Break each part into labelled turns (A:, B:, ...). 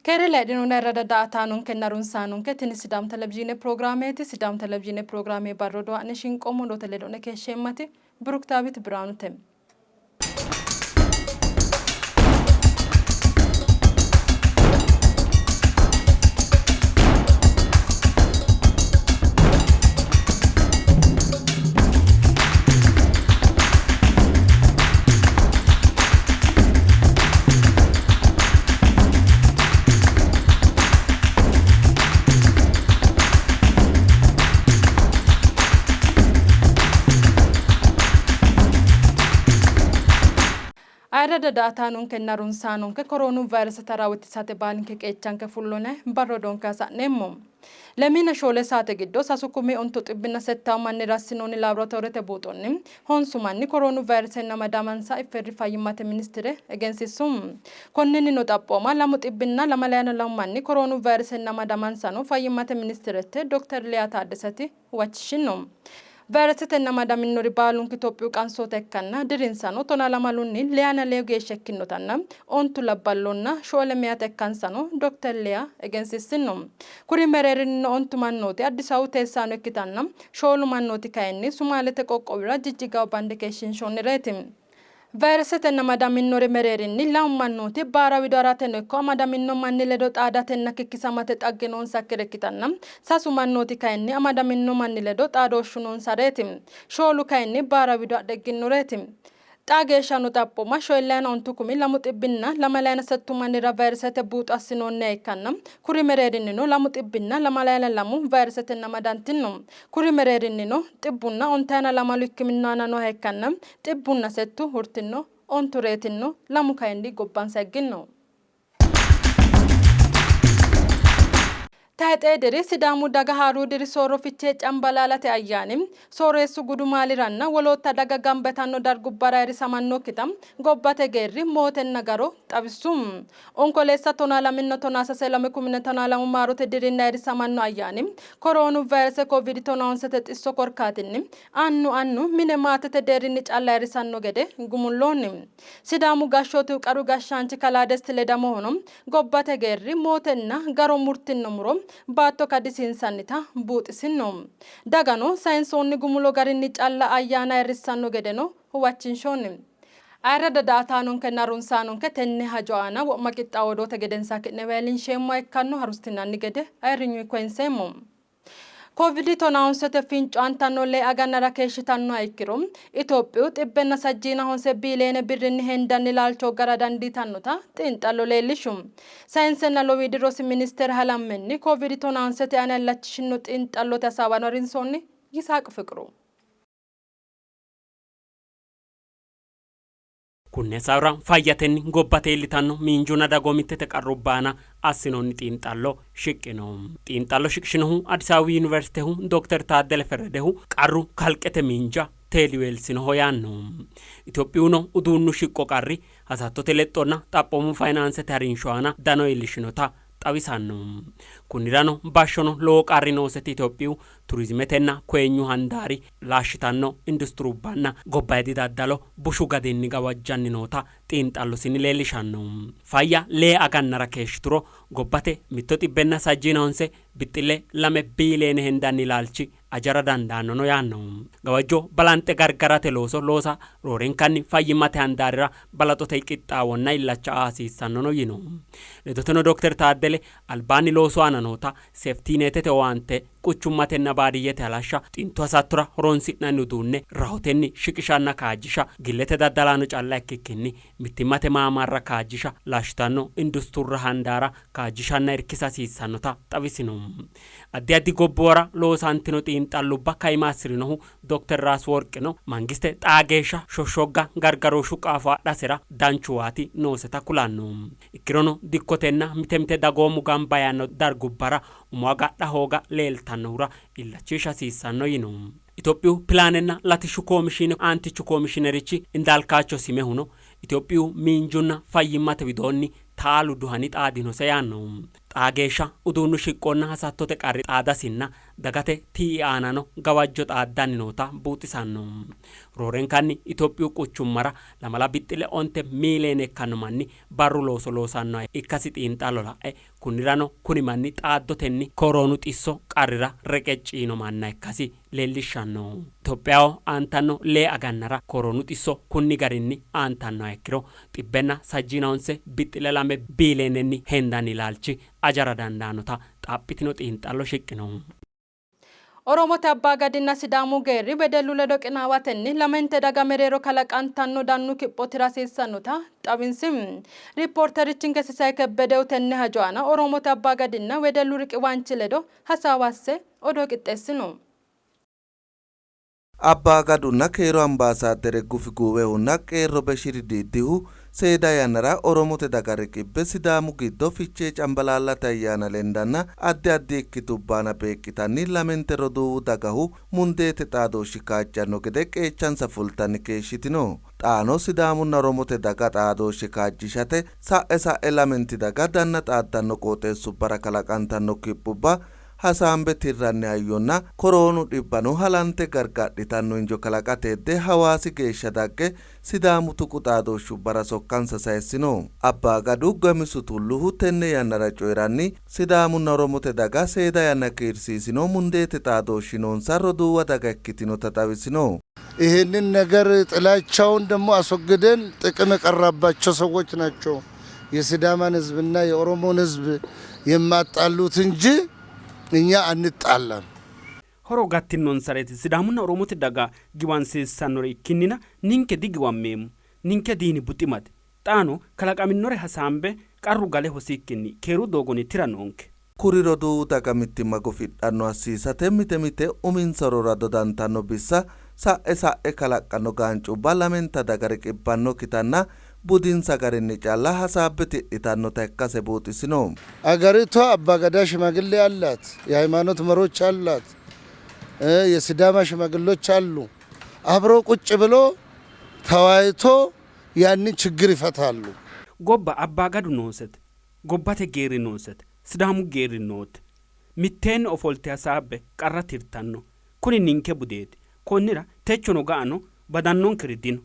A: Keere layidhinonna irrada daa''ataanonkenna harunsaanonke tini Sidaamu Televizhiine pirogiraameeti. Sidaamu Televizhiine pirogiraame barro doa'ne shinqoommo odoote ledo'ne keeshsheemmati Biruktaawit Biraanute. Ayirradda daa''ataanonkenna harunsaanonke koroonu vayrese taraawo ittisate baalinke qeechanke fullone barro odoonke hasa'neemmo. Lemiina shoole saate giddo sasu kumi ontu xibbinna settawu mannira assinoonni laaboratoorete buuxonni honsu manni koroonu vayiresenni amadamansa IFDR Fayyimmate Ministire egensiissu. Konninnino xaphooma lamu xibbinna lamalayina lamu manni koroonu vayiresenni amadamansano Fayyimmate Ministeritte Dokter Liya Taaddeseti huwachishshinno. Vayiresetenni amadaminnori baalunku Itophiyu qansoota ikkanna dirinsano tonaa lamalunni leyana leyu geeshsha ikkinnotanna ontu labballonna shoole meyata ikkansano Dokter Liya egensiissinno. Kuri mereerinnino ontu mannooti Addis Ababu teessaano ikkitanna shoolu mannooti kayinni Sumaalete qoqqowira Jijjigaho bande keeshshiinshoonnireeti. Vayiresetenni amadaminnori mereerinni lamu mannooti baara wido harateno ikko amadamino manni ledo xaadatenna kikkisamate xagge noonsakkire ikkitanna sasu mannooti kayinni amadamino manni ledo xaadooshshu noonsareeti. Shoolu kayinni baara wido hadhe higginnoreeti. Xaa geeshshano xaphooma shoollayina ontu kumi lamu xibbinna lamalayina settu mannira vayiresete buuxo assinoonniha ikkanna kuri mereerinnino lamu xibbinna lamalayina lamu vayiresetenni amadantinno. Kuri mereerinnino xibbunna ontayina lamalu hikkiminnu aana nooha ikkanna xibbunna settu hurtinno, ontu reyitinno, lamu kayinni gobbansa higginno. Tayxee diri Sidaamu daga haaruu diri soorro Fichee Cambalaalate ayyaani Sooreessu Gudumaaliranna wolootta daga gamba yitanno dargubbara ayirrisamannokkita gobbate geerri, mootenna garo xawissu. Onkoleessa tonaa laminna tonaa sase lame kuminna tonaa lamu maarote dirinni ayirrisamanno ayyaani Koroonu vayrese Koviidi tonaahonsete xisso korkaatinni annu annu mine maatete deerrinni calla ayirrisanno gede gumulloonni. Sidaamu gashshootihu qaru gashshaanchi kalaa Desti Ledamohuno gobbate geerri, mootenna garo murtinno muro baatto kadisiinsannita buuxisinno. Dagano sayinsoonni gumulo garinni calla ayyaana ayirrissanno gedeno huwachinshoonni. Ayirradda daa''ataanonkenna harunsaanonke tenne hajo aana wo'ma qixxaawo odoote gedensaa ki'newa iillinsheemmoha ikkanno harunsitinanni gede ayirrinyunni koyinseemmo. Kovidi tonaahonsete finco aantanno lee agannara keeshshitannoha ikkiro Itophiyu xibbenna sajjiina honse biiliyeene birrinni hendanni laalcho hoggara dandiitannota xiinxallo leellishshu. Sayinsenna Lowiidi Rosi Ministeere halammenni Kovidi tonaahonsete aana illachishinno xiinxallote hasaawano harinsoonni. Yisaaq Fiqru.
B: Kunne saora fayyatenni gobbate iillitanno miinjunna dagoomittete qarrubba aana assinoonni xiinxallo shiqqino. Xiinxallo shiqishinohu Addis Ababu Yuniversitehu Dokter Taaddele Ferredehu qarru kalqete miinja teeliweelsinoho yaanno. Itophiyuno uduunnu shiqqo qarri, hasattote lexxonna xaphoomu fayinaansete harinsho aana dano iillishinota xawisanno. Kunnirano bashshono lowo qarri nooseti Itophiyu turizimetenna koyeenyu handaari laashshitanno industirubbanna gobbaydi daddalo bushu gadinni gawajjanni noota xiinxallosinni leellishanno. Fayya lee agannara keeshshituro gobbate mitto xibbenna sajjiina honse bixxille lame biiliyeene hendanni laalchi ajara dandaannono yaanno. Gawajjo balanxe gargarate looso loosa roorenkanni fayyimmate handaarira balaxote qixxaawonna illacha aa hasiissannono yino. Ledoteno Dokter Taaddele, albaanni loosu aana noota seftiineetete owaante quchummatenna baadiyyete halashsha, xintu hasattora horoonsi'nanni uduunne rahotenni shiqishanna kaajjisha, gillete daddalaano calla ikkikkinni mittimmate maamarra kaajjisha, laashshitanno industurra handaara kaajjishanna irkisa hasiissannota xawisino. Addi addi gobbuwara loosantino xiinxallubba kaima assi'rinohu Dokter Raasworqino, mangiste xaa geeshsha shoshshogga gargarooshshu qaafo adhasera danchu waati nooseta kulanno. Ikkirono dikkotenna mite mite dagoomu gamba yaanno dargubbara umo agadha hooga leeltannohura illachiisha hasiissanno yino. Itophiyu Pilaanenna Latishshu Koomishiine Aantichu Koomishinerichi Indaalkaacho Simehuno, Itophiyu miinjunna fayyimmate widoonni taalu duhani xaadinose yaanno. Xaa geeshsha uduunnu shiqqonna hasattote qarri xaadasinna dagate tii'i aanano gawajjo xaaddanni noota buuxisanno. Roorenkanni Itophiyu quchummara 2.9 miiliyoone ikkanno manni barru looso loosannoha ikkasi xiinxallo la'e kunnirano kuni manni xaaddotenni koroonu xisso qarrira reqecci yiino manna ikkasi leellishshanno. Itophiyaho aantanno lee agannara koroonu xisso kunni garinni aantannoha ikkiro 969.2 biiliyoonenni hendanni laalchi ajara dandaannota xaphitino xiinxallo shiqqino.
A: Oromote Abbaa Gadinna Sidaamu geerri wedellu ledo qinaawatenni lamente daga mereero kalaqantanno dannu kipho tira hasiissannota xawinsi. Riippoorterichinke Sisay Kebbedehu tenne hajo aana Oromote Abbaa Gadinna wedellu riqiwaanchi ledo hasaawa asse odoo qixxeessino.
C: Abbaa Gadunna Keeru Ambaasaaddere Gufi Guwehunna Qeerro Beshiri Diiddihu seeda yannara Oromote daga riqibbe Sidaamu giddo Fichee Cambalaallate ayyaana lendanna addi addi ikkitubbaana beeqqitanni lamente roduuwu dagahu mundeete xaadooshshi kaajjanno gede qeechansa fultanni keeshshitino. Xaano Sidaamunna Oromote daga xaadooshshe kaajjishate sa'e sa'e lamenti daga danna xaaddanno qooxeessubbara kalaqantanno kiphubba hasaambe tirranni hayyonna koroonu dhibbano halante gargadhitanno injo kalaqate hedde Hawaasi geeshsha dagge Sidaamu tuqu xaadooshshubbara sokkansa sayissino. Abbaa Gadu Gamisu Tulluhu tenne yannara coyi'ranni, Sidaamunna Oromote daga seeda yanna kiirsiisino mundeete xaadooshshi noonsa roduuwa daga ikkitinota xawisino.
D: ይህንን ነገር ጥላቻውን ደግሞ አስወግደን ጥቅም የቀራባቸው ሰዎች ናቸው የሲዳማን ሕዝብና የኦሮሞን ሕዝብ የማጣሉት እንጂ እኛ አንጣላም።
E: Horo gattinonsareeti Sidaamunna Oromote daga giwansiissannore ikkinnina ninke digiwammeemmo. Ninke diini buximate. Xaano kalaqaminore hasaambe qarru gale hosikkinni keeru doogonni tira noonke.
C: Kuri roduuwu daga mittimma gufidhanno assiisate mite mite uminsa horora dodantanno bissa sa'e sa'e kalaqqanno gaancubba lamenta daga riqibbannokkitanna budinsa garinni calla hasaabbe tidhitannota ikkase buuxisino.
D: አገሪቷ አባገዳ ሽማግሌ አላት፣ የሃይማኖት መሪዎች አላት፣ የሲዳማ ሽማግሌዎች አሉ። አብሮ ቁጭ ብሎ ተወያይቶ ያንን ችግር ይፈታሉ።
E: Gobba Abbaa Gadu noosete, gobbate geerri noosete, Sidaamu geerri noote. Mitteenni ofolte hasaabbe qarra tirtanno. Kuni ninke budeeti. Konnira techono ga'ano badannonkeri dino.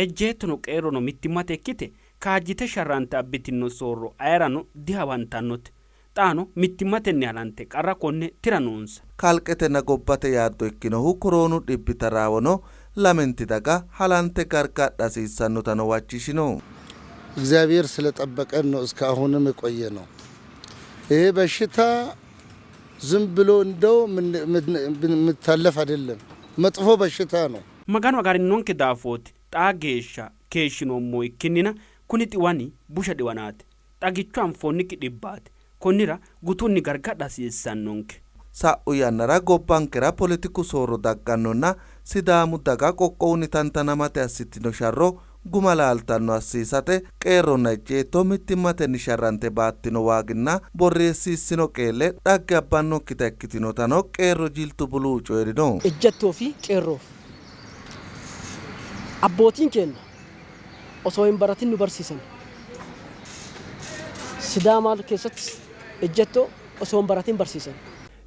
E: Ejjeettono qeerrono mittimmate ikkite kaajjite sharrante abbitino soorro ayerano dihawantannote. Xaano mittimmatenni halante qarra konne tira noonsa.
C: Kalqetenna gobbate yaaddo ikkinohu koroonu dhibbi taraawono lamenti daga halante gargadha hasiissannotano huwachishino.
D: እግዚአብሔር ስለጠበቀን ነው እስካሁንም የቆየ ነው። ይሄ በሽታ ዝም ብሎ እንደው የሚታለፍ አይደለም፣ መጥፎ በሽታ ነው።
E: Maganu agarinonke daafooti xaa geeshsha keeshshinoommo ikkinnina kuni xiwani busha dhiwanaati. Xagicho anfoonnikki dhibbaati. Konnira gutunni gargadha hasiissannonke.
C: Sa'u yannara gobbankera poletiku soorro daggannonna Sidaamu daga qoqqowunni tantanamate assitino sharro guma laaltanno assiisate qeerronna ejjeetto mittimmatenni sharrante baattino waaginna borreessiissino qeelle dhagge abbannokkita ikkitinotano qeerro Jiltu Bulu coyi'rino.
F: Ejjettoo fi qeerroof abbootiin keenya osoo hin baratin nu barsiisan. Sidaamaa keessatti ejjettoo osoo hin baratin barsiisan.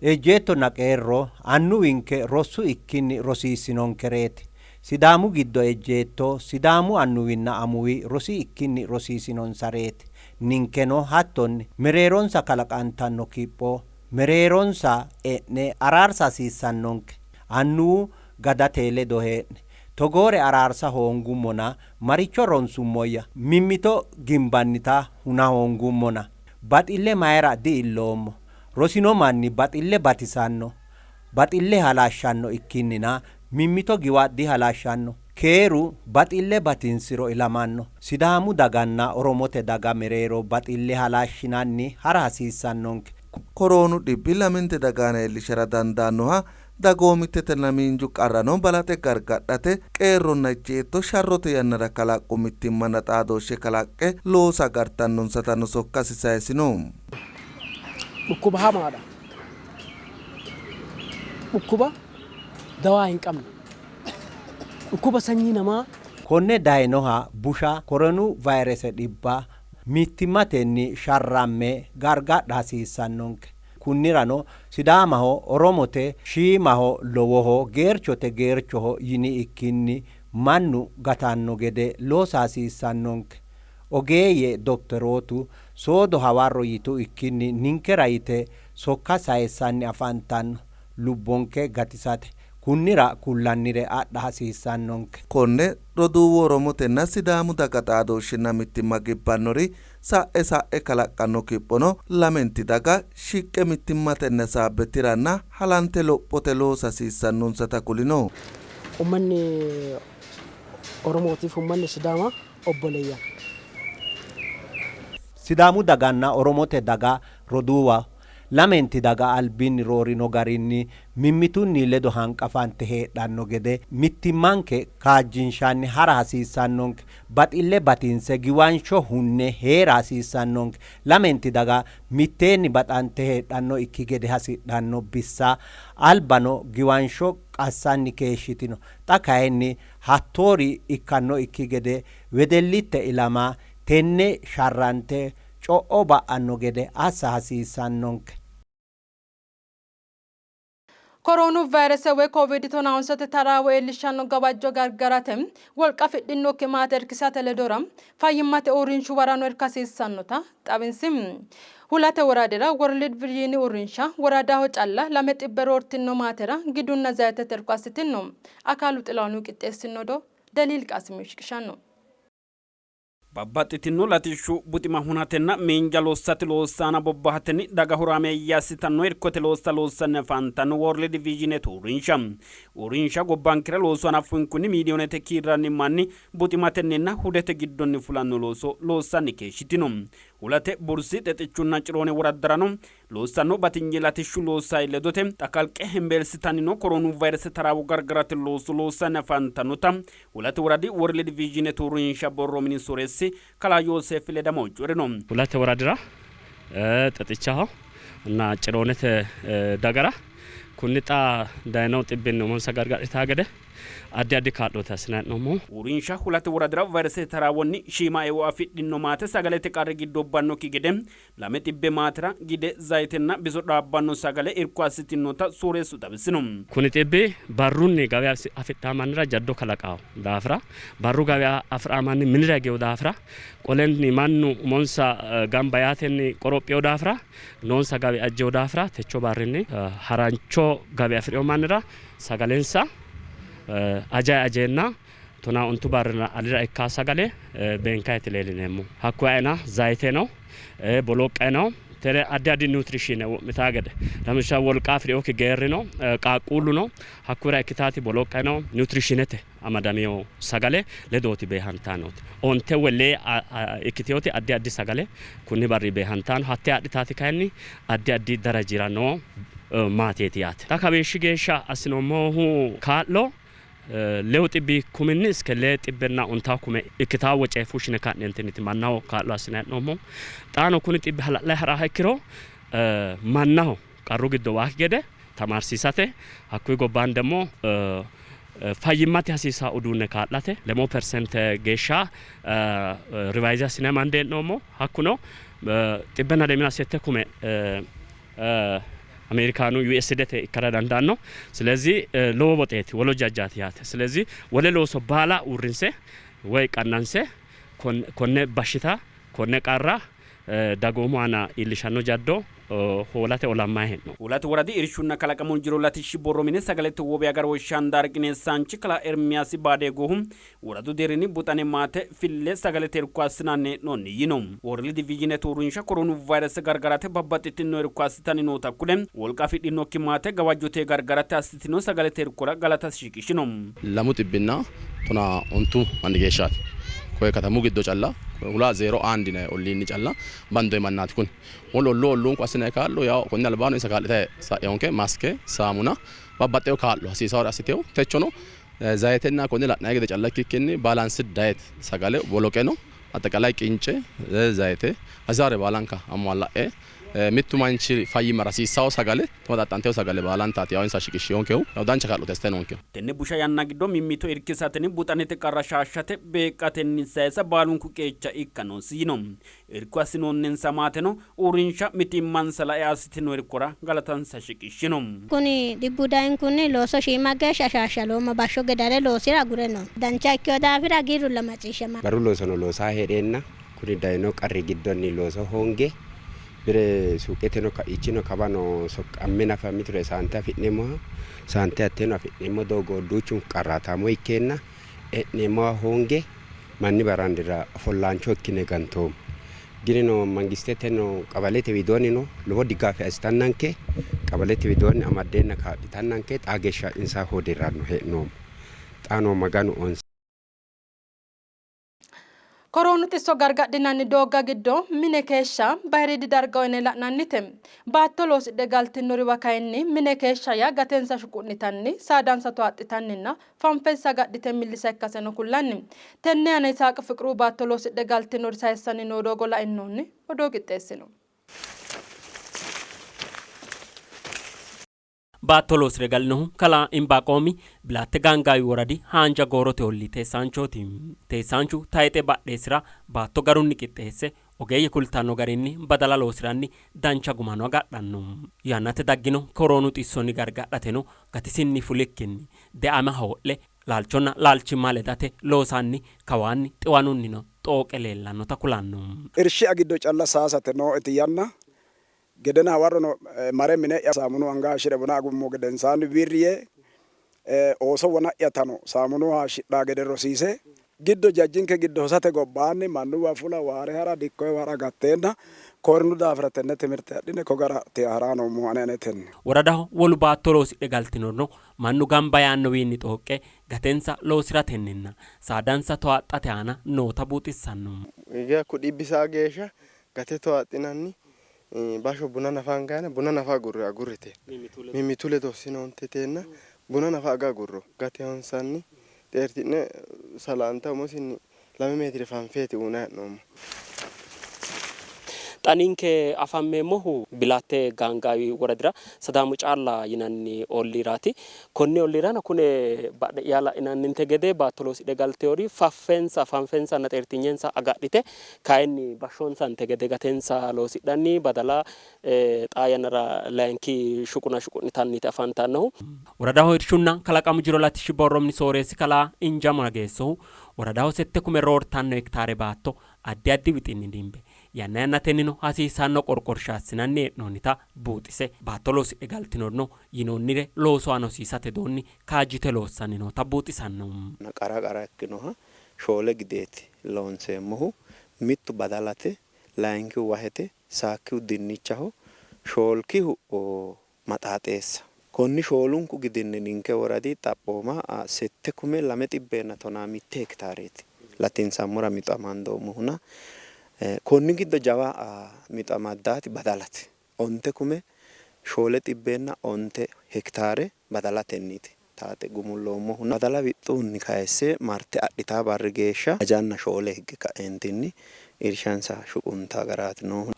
G: Ejjeettonna qeerro annuwinke rossu ikkinni rosiissinonkereeti. Sidaamu giddo ejjeetto Sidaamu annuwinna amuwi rosi ikkinni rosiisinonsareeti. Ninkeno hattonni mereeronsa kalaqantanno kipho mereeronsa e'ne araarsa hasiissannonke. Annuwu gadate ledo hee'ne togoore araarsa hoongummona maricho ronsummoyya? Mimmito gimbannita huna hoongummona baxille mayira di''illoommo? Rosino manni baxille batisanno, baxille halashshanno ikkinnina mimmito giwa dihalashshanno. Keeru baxille batinsiro ilamanno. Sidaamu daganna Oromote daga mereero baxille halashshinanni hara hasiissannonke.
C: Koroonu dhibbi lamente daga aana iillishara dandaannoha dagoomittetenna miinju qarrano balaxe gargadhate qeerronna ejjeetto sharrote yannara kalaqqu mittimmanna xaadooshshe kalaqqe loosa agartannonsatano sokkasi sayisino.
F: Dhukkuba hamaadha. Dhukkuba dawaa hin qabne. Dhukkuba sanyii namaa
G: Konne dayinoha busha koronu vayirese dhibba Mittimmatenni sharramme gargadha hasiissannonke. Kunnirano Sidaamaho Oromote shiimaho lowoho geerchote geerchoho yini ikkinni mannu gatanno gede loosa hasiissannonke. Ogeeyye dokterootu soodo hawarro yitu ikkinni ninkera yite sokka sayissanni afantanno lubbonke gatisate. Kunnira kullannire adha hasiissannonke.
C: Konne roduuwu Oromotenna Sidaamu daga xaadooshshenna mittimma gibbannori sa'e sa'e kalaqqanno kiphono lamenti daga shiqqe mittimmatenni hasaabbe tiranna halante lophote loosa hasiissannonsata kulino.
F: Ummanni Oromootiif ummanni Sidaamaa obboleeyyan.
G: Sidaamu daganna Oromote daga roduuwaho. Lamenti daga albinni roorino garinni mimmitunni ledo hanqafante heedhanno gede mittimmanke kaajjinshanni ha'ra hasiissannonke. Baxille batinse giwansho hunne hee'ra hasiissannonke. Lamenti daga mitteenni baxante heedhannoikki gede hasidhanno bissa albano giwansho qassanni keeshshitino. Xa kayinni hattoori ikkannoikki gede wedellitte ilama tenne sharrante co'o ba'anno gede assa hasiissannonke.
A: Koroonu vayrese woy Koviidi tonaawonsate taraawo iillishshanno gawajjo gargarate wolqa afidhinnokki maate irkisate ledora fayyimmate uurrinshuwarano irko hasiissannota xawinsi. Hulate woradira Worlid Vizhiini uurrinsha woradaho calla 200 roortinno maatera gidunna zayitete irko assitinno. Akaalu Xilahuunihu qixxeessinno odoo Daliil Qaasimihu shiqishanno.
E: Babbaxxitino latishshu buxima hunatenna miinja lossate loossa aana bobbahatenni daga horaameeyye assitanno irkote loossa loossanni afantanno World Visionete uurrinsha. Uurrinsha gobbankera loosu hanaffunkunni miiliyoonete kiirranni manni buximatenninna hudete giddonni fulanno looso loossanni keeshshitino. Hulate, Bursi, Xexichunna Ciroone woraddarano Loossanno batinye latishshu loossai ledote xa kalqe hembeelsitanni noo koroonu vayrese taraawo gargarate looso loossanni afantannota Hulate woradi World Visionete uurrinsha borro mini sooreessi kalaa Yooseef Ledamo coyi'rino.
B: Hulate woradira Xexichaho nna Ciroonete dagara kunni xa dayino xibbinni umonsa gargadhitaa gede addi addi kaa'looti assinanni hee'noommohu.
E: Uurrinsha Hulate woradira vayresete taraawonni shiima eo afidhino maate sagalete qarri giddo ubbannokki gede 200 maatera gide, zayitenna biso dhaabbanno sagale irko assitinnota sooreessu xawisino.
B: Kuni xibbi barrunni gawe afidhaa mannira jaddo kalaqawo daafira, barru gawe afi'raa manni minira higewo daafira, qolenni mannu umonsa gamba yaatenni qorophiwo daafira, noonsa gawe ajjewo daafira techo barrinni harancho gawe afi'rino mannira sagalensa ajayi ajeenna tonaa ontu barrira alira ikkaa sagale beenkayti leellineemmo. Hakkuyi aana zayite no, boloqqe no, tene addi addi nutrition wo'mitaa gede lawishshaho wolqa afi'rinokki geerri no, qaaqquullu no, hakkuyira ikkitaati boloqqe no, nutritionete amadamino sagale ledooti beehantanni nooti. Onte woyi lee ikkitinoti addi addi sagale kunni barri beehantanno. Hatte adhitaati kayinni addi addi darajira noo maateeti yaate. Xa kaweeshshi geeshsha assinoommohu kaa'lo Lewu xibbii kuminni iske lee xibbenna ontawo kume ikkitanno woce fushshine ka'neentinniiti mannaho kaa'lo assinanni hee'noommohu. Xaano kuni xibbi hala'layi ha'raaha ikkiro mannaho qarru giddo waakki gede tamaarsiisate hakkuyi gobbaanni demmo fayyimmate hasiisanno uduunne kaa'late lemoo persente geeshsha rivayze assine amande hee'noommo. Hakkuno xibbenna lemina sette kume Ameerikaanu USDte ikkara dandaanno. Silezi lowo woxeeti, wolo jajjaati yaate. Silezi wole looso baala uurrinse woy qannanse konne bashshita, konne qarra dagoomu aana iillishanno jaddo hoolate olammanni hee'noommo.
E: Hulate woradi Irshunna Kalaqamu Jiro Latishshi Borro Mine Sagalete Wowe Agarooshshi Handaari Qineessaanchi Kalaa Ermiyaasi Baadeegohu Woradu deerrinni buxane maate fille sagalete irko assinanni hee'noonni yiino. Worlidi Vizhinete uurrinsha koroonu vayrese gargarate babbaxxitino irko assitanni noota kule, wolqa afidhinokki maate gawajjote gargarate assitino sagalete irkora galatasi shiqishino.
H: Lamu xibbinna tonaa ontu manni geeshshaati. Koye katamu giddo calla hula zeero aandi yinanni olliinni calla bandoyi mannaati kuni. Wolu olluu olluunku assinanni kaa'lo yawo konni albaano insa kaa'litayi sa'inonke maske, saamuna babbaxxewo kaa'lo hasiisawore assitewo techono Zayitenna konne la'nanni gede calla ikkikkinni balanced diet sagale boloqeno axeqalay qince, zayite hasiisare baalanka ammoalla'e Mittu manchi fayyimmara hasiissawo sagale tamaxaxxanteyo sagale baalantaati yawo insa shiqishshiyonkehu yawo dancha kaa'lo assitayi noonkehu.
E: Tenne busha yanna giddo mimmito irkisatenni buxanete qarra shaashshate beeqqatenni sayisa baalunku qeecha ikka noosi yino. Irko assinoonninsa maateno uurrinsha mitiimmansa la'e assitino irkora galatansa shiqishshino.
I: Kuni dhibbu dayinkunni looso shiima geeshsha shaashshaloommo, bashsho gedare loosi'ra agure no. Dancha ikkino daafira hagiirrulla macciishshamanno.
J: Barru loosono loosaa hee'reenna kuni dayino qarri giddonni looso hoonge bire suuqeteno ka'iichino kawano soqqamme nafa mitore saante afi'neemmoha saante hatteeno afi'neemmo doogo duuchunku qarraataamo ikkeenna e'neemmowa hoonge manni barandira ofollaancho ikkine gantoommo. Ginino mangisteteno qabalete widoonnino lowo digaafe assitannanke qabalete widoonni amaddeenna kaa'litannanke xaa geeshsha insa hoodirranno hee'noommo. Xaano Maganu onsa.
A: Koroonu xisso gargadhinanni doogga giddo mine keeshsha bayiriidi darga uyine la'nannite. Baatto loosidhe galtinoriwa kayinni mine keeshsha yaa gatensa shuqu'nitanni, saadansa towaaxxitanninna fanfensa agadhite millisa ikkaseno kullanni. Tenne aana Yisaaq Fiqru baatto loosidhe galtinori sayissanni noo doogo lainohunni odoo qixxeessino.
B: Baatto loosi're galinohu kalaa Imbaaqoomi Bilaatte Gaangaawi woradi haanja goorote ollii teessaanchooti. Teessaanchu tayixe badheessira baatto garunni qixxeesse ogeeyye kultanno garinni badala loosi'ranni dancha gumano agadhanno. Yannate daggino koroonu xissonni gargadhateno gatisinni fulikkinni deama hoo'le laalchonna laalchimma ledate loosanni kawaanni xiwanunnino xooqe leellannota kulanno.
K: Irshi'ya giddo calla saasate nooeti yanna Gedena hawarrono mare mine'ya saamunu anga haashshi're buna agummo gedensaanni wirri yee ooso wona'ya tano saamunu haashshidhaa gede rosiise giddo jajjinke giddo hosate gobbaanni mannuwa fula, waare ha'ra, dikkowa ha'ra gatteenna kornu daafira tenne timirte adhine ko gara ha'raa noommohu ane anetenni.
B: Woradaho wolu baatto loosidhe galtinorino mannu gamba yaannowiinni xooqqe gatensa loosi'ratenninna saadansa towaaxxate aana noota buuxissanno.
L: Hakku dhibbi saa geeshsha gate towaaxxinanni Basho buna nafa angayina buna nafa agurre agurrite mimmitu ledo hossinoonteteenna buna nafa aga agurro. Gate honsanni xeerti'ne salaanta umosinni lame meetire fanfeeti uynanni hee'noommo.
B: Xa ninke afammeemmohu Bilaatte Gaangaawi woradira Sadaamu Caalla yinanni olliiraati. Konni olliirano kune badhe'ya la'inanninte gede baatto loosidhe galteori faffensa, fanfensanna xeertinyensa agadhite Kayinni bashshonsante gede gatensa loosidhanni badala xaa yannara layinki shuquna shuqu'nitanniiti afantannohu. Woradaho Irshunna Kalaqamu Jiro Latishshi Borro Mini Sooreessi Kalaa Injamo Nageessohu, woradaho sette kume roortanno hektaare baatto addi addi wixinni dimbe yanna yannatennino hasiisanno qorqorsha assinanni hee'noonnita buuxise, baatto loosidhe galtinorino yinoonnire loosu aana hosiisate doonni kaajjite loossanni noota buuxisanno.
M: Qara qara ikkinoha shoole gideeti loonseemmohu. Mittu badalate, layinkihu wahete, saakkihu dinnichaho, shoolkihu maxaaxeessa. Konni shoolunku gidinni ninke woradi xaphooma sette kume lame xibbeenna tonaa mitte hektaareeti latinsammora mixo amandoommohuna konni giddo jawa mixo amaddaati badalate. Onte kume shoole xibbeenna onte hektaare badalatenniiti taate gumulloommohu. Badala wixxuhunni kayisse marte adhitaa barri geeshsha ajanna shoole higge ka'eentinni irshansa shuquntaa garaati noohu.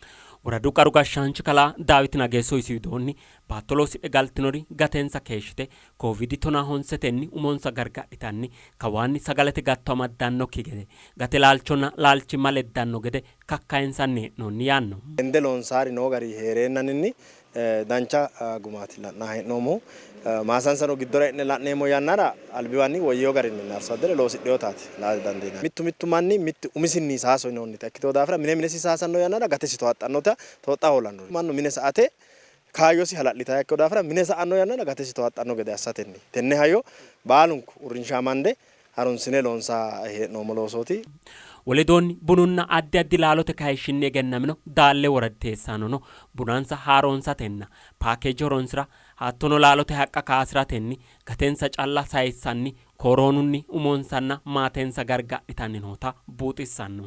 B: Woradu qaru gashshaanchi kalaa Daawit Nageessohu isi widoonni, baatto loosidhe galtinori gatensa keeshshite Koovidi tonaa honsetenni umonsa gargadhitanni kawaanni sagalete gatto amaddannokki gede gate laalchonna laalchimma leddanno gede kakkayinsanni hee'noonni yaanno.
L: Lende loonsaari noo gari hee'reennanninni dancha gumaati la'nanni hee'noommohu. Maasansano giddora e'ne la'neemmo yannara albiwanni woyyino garinni arso addere loosidhinotaati la''a dandiinanni. Mittu mittu manni mittu umisinni saaso yinoonnita ikkitino daafira mine minesi saasanno yannara gatesi towaaxxannota tooxxa hoolanno. Mannu mine sa''ate kaayyosi hala'litannoha ikkino daafira mine sa''anno yannara gatesi towaaxxanno gede assatenni tenne hayyo baalunku uurrinsha amande harunsine loonsanni hee'noommo loosooti.
B: Wole widoonni bununna addi addi laalote kayishshinni egennamino Daalle woradi teessaanono bunansa haaroonsatenna paakeeje horonsira hattono laalote haqqa kaasi'ratenni gatensa calla sayissanni koroonunni umonsanna maatensa gargadhitanni noota buuxissanno.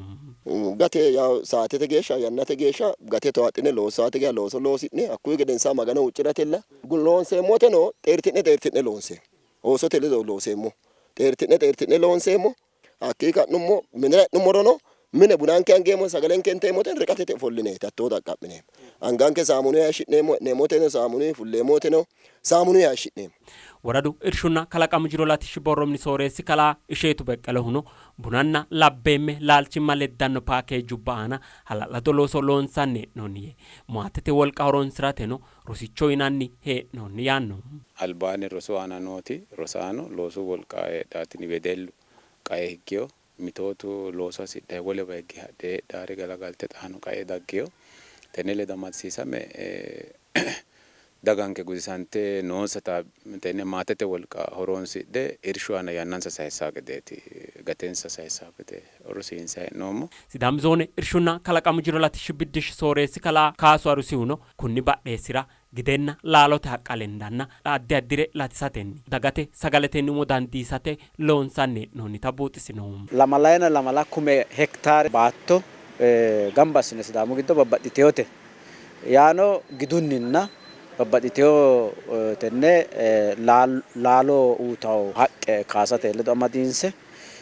N: Gate yaw saatete geeshsha yannate geeshsha gate towaaxxine loosate geya looso loosi'ne hakkuyi gedensaa Magano huucci'ratella loonseemmoteno xeerti'ne xeerti'ne loonseemmo. Oosote ledo looseemmo. Xeerti'ne xeerti'ne loonseemmo. Hakkii ka'nummo minira e'nummorono Mine bunanke angeemmo, sagalenke inteemmote riqatete ofollineeti hattoo xaqqa'mineemmo. Anganke saamununni hayishshi'neemmo, e'neemmoteno saamununni, fulleemmoteno saamununni hayishshi'neemmo.
B: Woradu Irshunna Kalaqamu Jiro Latishshi Borro Mini Sooreessi Kalaa Isheetu Beqqelehuno bunanna labbeemme laalchimma leddanno paakeejubba aana hala'lado looso loonsanni hee'noonni yee, maatete wolqa horonsi'rateno rosicho uyinanni hee'noonni yaanno.
O: Albaanni rosu aana nooti rosaano loosu wolqa heedhaatini wedellu qae higgino, mitootu looso hasidhe wolewa higge hadhe heedhaari galagalte xaano qae daggino. Tenne ledo amadisiisame daganke gudisante noonsata tenne maatete wolqa horoonsidhe irshu aana yannansa sayissaa gedeeti gatensa sayissaa gede rosiinsa hee'noommo.
B: Sidaami Zoone Irshunna Kalaqamu Jiro Latishshi Biddishshi Sooreessi Kalaa Kaasu Arusihuno kunni badheessira gidenna laalote haqqa lendanna addi addire latisatenni dagate sagaletenni umo dandiisate loonsanni hee'noonnita buuxisino.
P: Lamalayina lamala kume hektaare baatto gamba assine Sidaamu giddo babbaxxitinote yaano gidunninna babbaxxitino tenne laalo uuytawo haqqe kaasate ledo amadiinse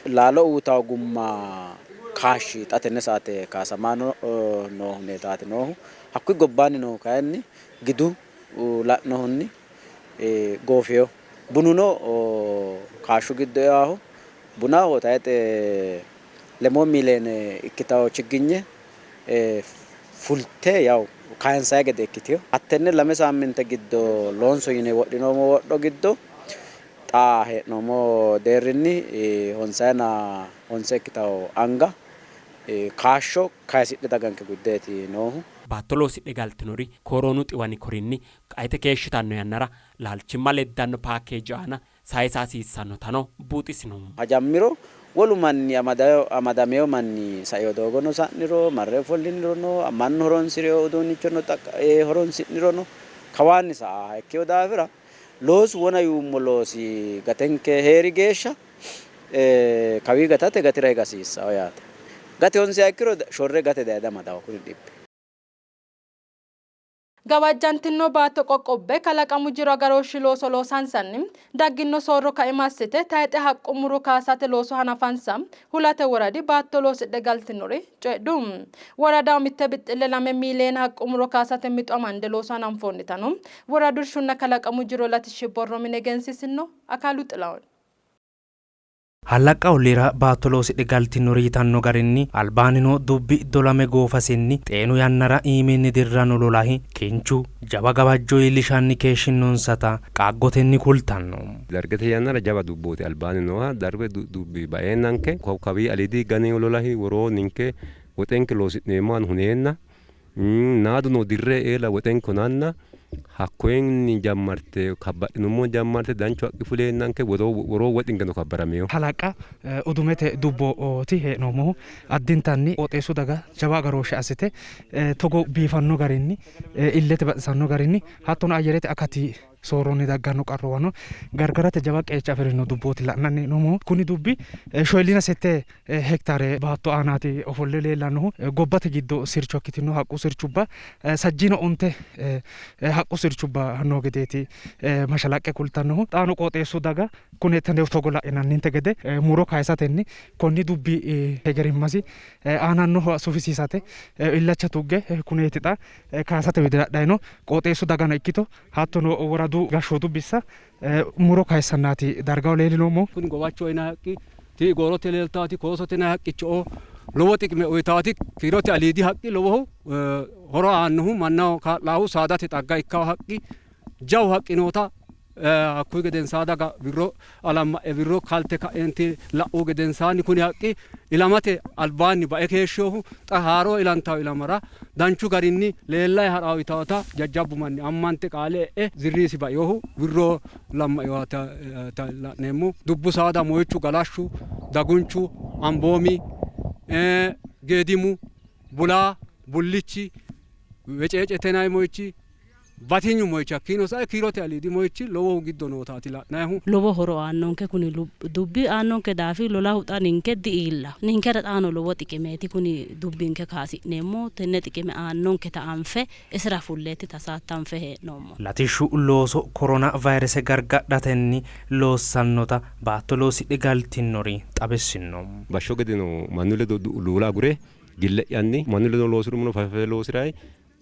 P: laalo uuytawo gumma kaashshi xa tenne saate kaasamano noo huneetaati noohu. Hakkuyi gobbaanni noohu kayinni gidu la'nohunni goofeyo bununo kaashshu giddo eaho bunaho tayixe 3 miliyoone ikkitawo chigginye fulte yaw kayinsayi gede ikkiteyo. Hattenne 2 saamminte giddo loonso yine wodhinoommo wodho giddo xa hee'noommo deerrinni 55 ikkitawo anga kaashsho kayisidhe daganke guddeeti noohu.
B: Baatto loosidhe galtinori koroonu xiwani korinni qaete keeshshitanno yannara laalchimma leddanno paakeeji aana sayisa hasiissannotano buuxisino.
P: Hajammiro wolu manni amadameo manni saeo doogono sa'niro marre ofolliniro mannu horonsi'reo uduunnichono horonsi'nirono kawaanni sa'a ikkeyo daafira loosu wona yuummo loosi gatenke heeri geeshsha kawii gatate gatira higa hasiissawo yaate. Gate honsiha ikkiro shorre gate daye damadawo kuni dhibbi.
A: Gawajjantino baatto qoqqobbe kalaqamu jiro agarooshshi looso loosansanni daggino soorro kaima assite tayixe haqqu muro kaasate looso hanafansa hulate woradi baatto loosidhe galtinori coyidhu. Woradaho mitte bixxille 2 miiliyoone haqqu muro kaasate mixo amande looso hananfoonnitano woradu irshunna kalaqamu jiro latishshi borro mine egensiisino. Akaalu Xilahun.
Q: Halaqqa ollira baatto loosidhe galtinori yitanno garinni albaannino dubbi dolame goofasinni xeenu yannara iiminni dirrano lolahi kinchu jawa gawajjo iillishanni keeshshinonsata qaaggotenni kultanno.
R: Dargete yannara jawa dubbooti albaanni nooha darbe dubbi baeennanke kawii aliidi ganeyo lolahi woroo ninke woxenke loosi'neemmoha huneenna naaduno dirre eela woxenke hunanna hakkoyenni jammarte kabbadhinummo jammarte danchu haqqi fuleennanke woroo woxinkeno kabbarameyo.
Q: Halaqa udumete dubbooti hee'noommohu addintanni qooxeessu daga jawa agarooshshe assite togo biifanno garinni illete baxisanno garinni hattono ayyerete akati soorronni dagganno qarruwano gargarate jawa qeecha afi'rino dubbooti la'nanni hee'noommohu. Kuni dubbi 48 hektaare baatto aanaati ofolle leellannohu. Gobbate giddo sircho ikkitino haqqu sirchubba sajjino onte haqqu sirchubba noo gedeeti mashalaqqe kultannohu. Xaano qooxeessu daga kune togo la'inanninte gede muro kayisatenni konni dubbi hegerimmasi aanannoha sufisiisate illacha tugge kuneeti xa kayisate widira hadhayi no. Qooxeessu dagano ikkito hattono woradu gashshootu bissa muro kayissannaati dargaho leellinoommo.
S: Kuni gowacho yinanni haqqi tii goorote leeltaati koosote yinanni haqqicho lowo xiqime uyitaati kiirote aliidi haqqi lowohu horo aannohu mannaho kaa'laahu saadate xagga ikkawo haqqi jawu haqqi noota hakkuyi gedensaa daga wirro alamma'e wirro kalte ka'eenti la'u gedensaanni kuni haqqi ilamate albaanni bae keeshshohu xa haaroo ilantawo ilamara danchu garinni leellayi harawo yitawota jajjabbu manni ammante qaale e'e zirriisi baeyohu wirro lamma'eyoota la'neemmo. Dubbu saada moyichu, galashshu, dagunchu, amboomi, geedimu, bulaa, bullichi, weceecete yinanni moyichi, Batinyu moyichi hakkiino sae kiirote aliidi moyichi lowohu giddo nootaati la'nayihu.
T: Lowo horo aannonke kuni dubbi aannonke daafi lolahu xa ninke di''iillawo. Ninkera xaano lowo xiqimeeti kuni dubbinke kaasi'neemmo. Tenne xiqime aannonketa anfe isira fulleeti tasaattanfe hee'noommo.
B: Latishshu looso korona vayirese gargadhatenni loossannota baatto loosidhe galtinnori xawissinno.
R: Bashsho gedeno mannu ledo luula agure gille'yanni mannu ledo loosi'rummono fafe fafe loosi'rayi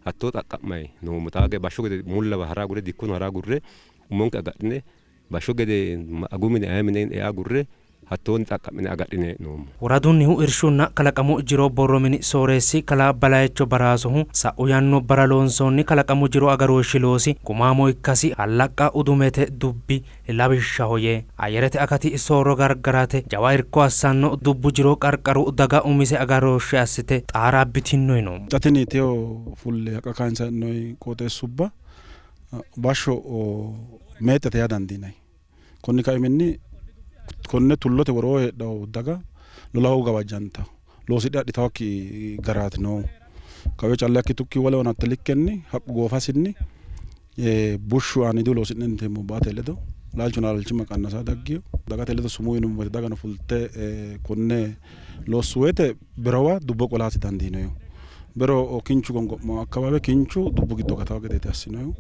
R: hattoo xaqqa'mayi noommo. Xaa geya bashsho gede mullawa hara agure dikkono hara agurre umonke agadhine bashsho gede agu mine aye mine ea agurre hattoonni xaqqa'mine agadhine hee'noommo.
B: Woradunnihu Irshunna Kalaqamu Jiro Borro Mini Sooreessi Kalaa Balayicho Baraasohu, sa'u yannubbara loonsoonni kalaqamu jiro agarooshshi loosi gumaamo ikkasi Hallaqqa udumete dubbi lawishshaho yee, ayyerete akati soorro gargarate jawa irko assanno dubbu jiro qarqaru daga umise agarooshshe assite xaara abbitinno yino.
U: Xa tini teyo fulle haqqa kayinsanni hee'noonni qooxeessubba bashsho meexxete yaa dandiinanni. Konni kaiminni konne tullote woroo heedhanno daga lolahu gawajjantanno, loosidhe adhitannokki garaati noohu. Kawe calla ikkitukki wolewano hatte likkenni haqqu goofasinni bushshu aaniidihu loosi'ne inteemmo baate ledo laalchuno laalchimma qannasa daggino. Dagate ledo sumuu yinummo woyte dagano fulte konne loossu woyte berowa dubbo qolasi dandiinoyihu. Bero kinchu gongo'mo akkawawe kinchu dubbu giddo gatawo gedeeti assinoyihu.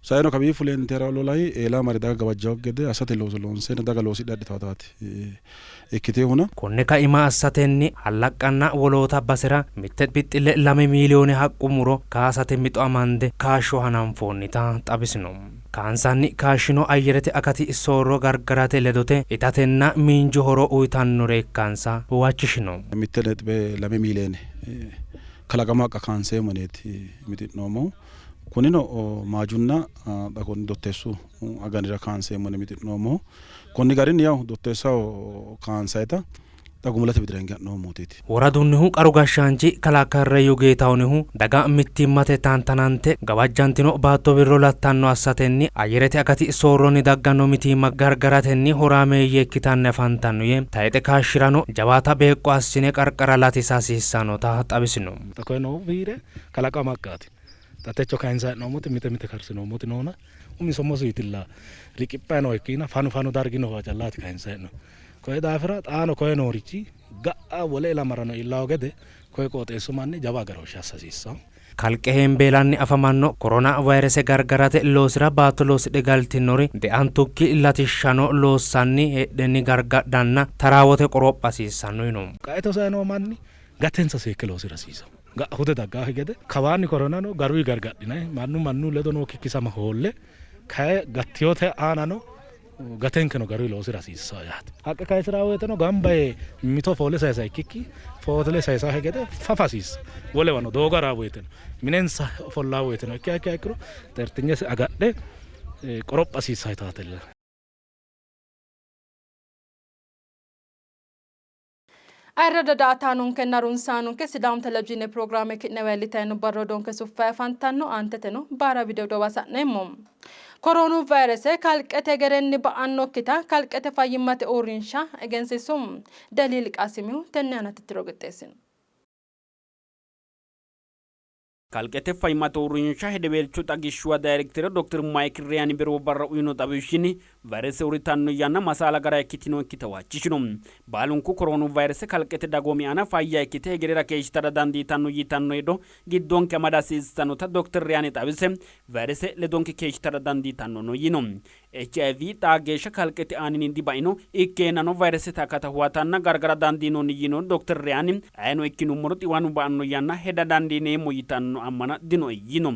U: Saeno kawii fule intera lolahi eela mare daga gawajjawo gede assate looso loonseenna daga loosidhe adhitawataati ikkitinohuna.
B: Konne kaima assatenni Hallaqqanna woloota basera mitte bixxille 2 miiliyoone haqqu muro kaasate mixo amande kaashsho hananfoonnita xawisino. Kaansanni kaashshino ayyerete akati soorro gargarate ledote itatenna miinju horo uytannore ikkansa huwachishino.
U: 1.2 miiliyoone kalaqamu haqqa kaanseemmo yineeti mixi'noommohu. Kunino maajunna xa konni dotteessu aganira kaanseemmo yine mixi'noommohu. Konni garinni yaw dotteessaho kaansayita xa gumulate widira hinge ha'noommotiiti.
B: Woradunnihu qaru gashshaanchi kalaa Karrayyu Geetahunihu daga mittimmate tantanante gawajjantino baatto wirro lattanno assatenni ayyerete akati soorronni dagganno mitiimma gargaratenni horaameeyye ikkitanni afantanno yee tayixe kaashshirano jawaata beeqqo assine qarqara latisa hasiissannota xawisino.
V: Xa koye noohu fiire kalaqama haqqaati. Xa techo kayinsanni hee'noommoti mite mite karsinoommoti noona umise umosiitilla riqiphanni noo ikkiina fanu fanu dargi noowa callaati kayinsanni hee'noommohu. Koye daafira xaano koye noorichi ga'a wole ilamarano iillawo gede koye qooxeessu manni jawa agarooshshe assa hasiissanno.
B: Kalqe hembeelanni afamanno korona vayirese gargarate loosira baatto loosidhe galtinori deantukki latishshano loossanni heedhenni gargadhanna taraawote qoropha hasiissanno yino.
V: Qaete hosanni noo manni gatensa seekke loosira hasiisanno. Ga'a hude daggaakki gede kawaanni koronano garuyi gargadhinayi mannu mannu ledo noo kikkisama hoolle kayi gattiyote aanano gatenkeno garuyi loosira hasiissanno yaate. Haqqe kayisi'ra woyteno gamba yee mito foole sayisa ikkikki foole sayisakki gede fafa hasiissa. Wolewano doogo hara woyteno minensa ofolla woyteno ikkiha ikkiha ikkiro xeertinyesi agadhe qoropha hasiissa yitaatella.
A: Ayirrado daa''ataanonkenna harunsaanonke Sidaamu Televizhiine pirogiraame ki'newa iillitayi no barra odoonke suffayi afantanno. Aanteteno baara widi odoowa sa'neemmo. Koroonu vayirese kalqete hegerenni ba'annokkita kalqete fayyimmate uurrinsha egensiissu. Deliil Qaasimihu tenne aana tittiro qixxeessino.
E: Kalqete fayyimmate uurrinsha hedeweelcho xagishshuwa dayirektere Dokter Mayikil Riyani beroo barra uyino xawishshinni vayirese uurritanno yanna masaala gara ikkitinokkita huwachishino. Baalunku koroonu vayirese kalqete dagoomi aana fayya ikkite hegerera keeshshitara dandiitanno yitanno hedo giddonke amada hasiissannota Dokter Riyani xawise vayirese ledonke keeshshitara dandiitannono yiino. HIV xaa geeshsha kalqete aaninni dibaino, ikkeennano vayiresete akata huwatanna gargara dandiinoonni yiinohu Dokter Riyaani, ayeno ikkinummoro xiwanu ba''anno yanna heda dandiineemmo yitanno ammana dinoe yiino.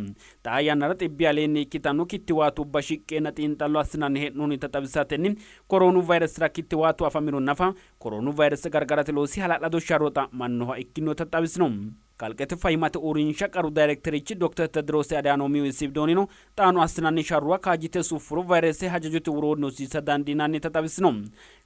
E: Xaa yannara xibbi aleenni ikkitanno kittiwaatubba shiqqeenna xiinxallo assinanni hee'noonnita xawisatenni, koroonu vayiresera kittiwaatu afamiro nafa koroonu vayirese gargarate loosi hala'lado sharro xa'mannoha ikkinota xawisino. Kalqete Fayyimmate Uurrinsha Qaru Dayrekterichi Dokter Tedroosi Adihaanoomihu isi widoonnino, xaano assinanni sharruwa kaajjite suffuro vayrese hajajote woroonni hosiisa dandiinannita xawisino.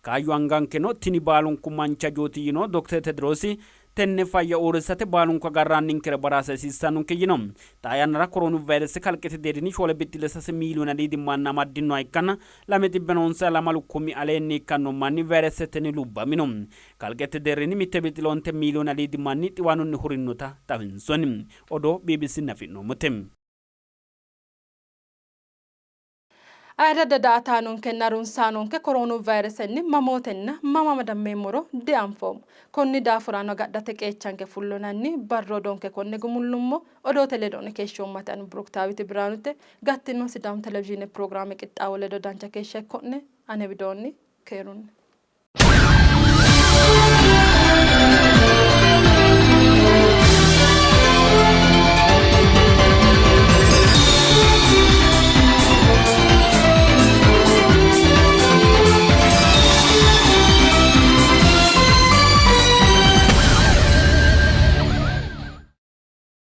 E: Kaayyo anganke no, tini baalunku manchi hajooti yiino Dokter Tedroosi, tenne fayya uurrisate baalunku agarranninkere baraasa hasiissannonke yiino. Xaa yannara koroonu vayrese kalqete deerrinni 4.3 miiliyoone aliidi manna amaddinoha ikkanna 290 kumi aleenni ikkanno manni vayresetenni lubbamino. Kalqete deerrinni mitte bixxilonte miiliyoone aliidi manni xiwanunni hurinnota xawinsoonni. Odoo BBCnni afi'noommote.
A: Ayirradda daa''ataanonkenna harunsaanonke koroonu vayiresenni mamootenna mama amadammeemmoro dianfoommo. Konni daafurano agadhate qeechanke fullonanni barru odoonke konne gumullummo. Odoote ledo'ne keeshshoommati ani Buruktaawiti Biraanute. Gattino Sidaamu Televizhiine pirogiraame qixxaawo ledo dancha keeshsha ikko'ne. Ane widoonni keerunni.